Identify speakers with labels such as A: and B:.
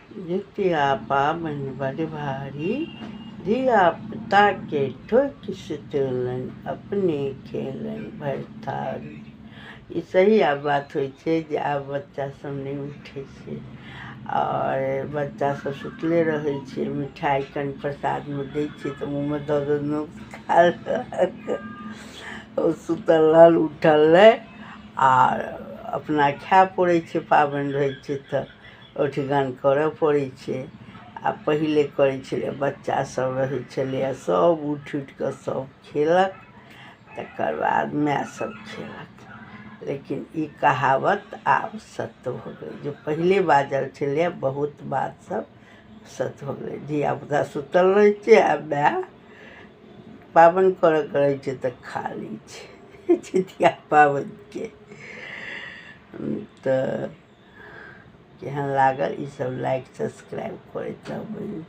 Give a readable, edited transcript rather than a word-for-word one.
A: जितिया पाबनि बड़ भारी, धियापुताके ठोकि सुतेलनि, अपने खेलनि भरि थारी। ई सही आब बात होइ छै जे आब बच्चा सब नहि उठै छै आओर बच्चा सब सुतले रहै छै। मिठाइ कनि प्रसादमे दै छियै तऽ मुँहमे दऽ देलहुँ, खा लेलक। ओ सुतल रहल, उठल नहि, आर अपना खाय पड़ै छै। पाबनि रहै छै तऽ ओठगन करऽ पड़ै छै। आ पहिले करै छलै, बच्चा सब रहै छलैए, सब उठि उठि कऽ सब खेलक, तकर बाद माय सब खेलक। लेकिन ई कहावत आब सत्य भऽ गेलै जे पहिले बाजल छलैए। बहुत बात सब सत्य भऽ गेलै। धियापुता सुतल रहै छै आ माय पाबनि करऽ के रहै छै तऽ खा लै छै जितिया पाबनिके। तऽ केहन लागल ईसब, लाइक सब्सक्राइब करैत रहबै।